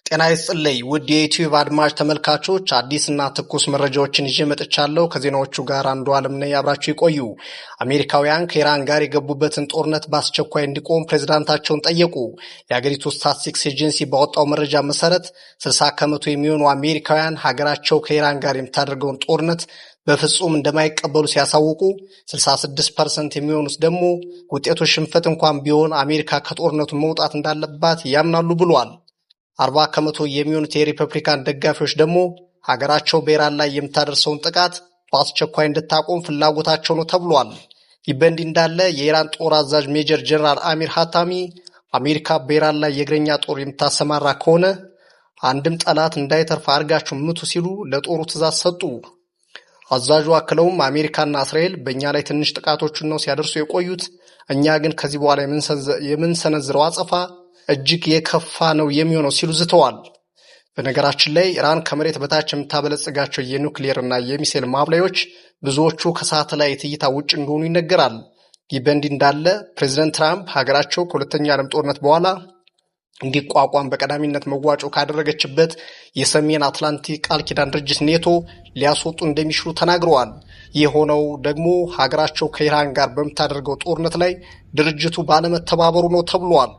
ጤና ይስጥልኝ ውድ የዩቲዩብ አድማጭ ተመልካቾች፣ አዲስና ትኩስ መረጃዎችን ይዤ መጥቻለሁ። ከዜናዎቹ ጋር አንዱ አለም ነኝ፣ አብራችሁ ይቆዩ። አሜሪካውያን ከኢራን ጋር የገቡበትን ጦርነት በአስቸኳይ እንዲቆም ፕሬዝዳንታቸውን ጠየቁ። የሀገሪቱ ስታትስቲክስ ኤጀንሲ ባወጣው መረጃ መሰረት 60% የሚሆኑ አሜሪካውያን ሀገራቸው ከኢራን ጋር የምታደርገውን ጦርነት በፍጹም እንደማይቀበሉ ሲያሳውቁ፣ 66% የሚሆኑት ደግሞ ውጤቱ ሽንፈት እንኳን ቢሆን አሜሪካ ከጦርነቱ መውጣት እንዳለባት ያምናሉ ብሏል። 40% የሚሆኑት የሪፐብሊካን ደጋፊዎች ደግሞ ሀገራቸው በኢራን ላይ የምታደርሰውን ጥቃት በአስቸኳይ እንድታቆም ፍላጎታቸው ነው ተብሏል። ይህ በእንዲህ እንዳለ የኢራን ጦር አዛዥ ሜጀር ጀነራል አሚር ሀታሚ አሜሪካ በኢራን ላይ የእግረኛ ጦር የምታሰማራ ከሆነ አንድም ጠላት እንዳይተርፍ አድርጋችሁ ምቱ ሲሉ ለጦሩ ትዕዛዝ ሰጡ። አዛዡ አክለውም አሜሪካና እስራኤል በእኛ ላይ ትንሽ ጥቃቶችን ነው ሲያደርሱ የቆዩት፣ እኛ ግን ከዚህ በኋላ የምንሰነዝረው አጸፋ እጅግ የከፋ ነው የሚሆነው ሲሉ ዝተዋል። በነገራችን ላይ ኢራን ከመሬት በታች የምታበለጽጋቸው የኒውክሌር እና የሚሳኤል ማብላዮች ብዙዎቹ ከሳተላይት እይታ ውጭ እንደሆኑ ይነገራል። ይህ በእንዲህ እንዳለ ፕሬዚደንት ትራምፕ ሀገራቸው ከሁለተኛ ዓለም ጦርነት በኋላ እንዲቋቋም በቀዳሚነት መዋጮ ካደረገችበት የሰሜን አትላንቲክ ቃል ኪዳን ድርጅት ኔቶ ሊያስወጡ እንደሚችሉ ተናግረዋል። የሆነው ደግሞ ሀገራቸው ከኢራን ጋር በምታደርገው ጦርነት ላይ ድርጅቱ ባለመተባበሩ ነው ተብሏል።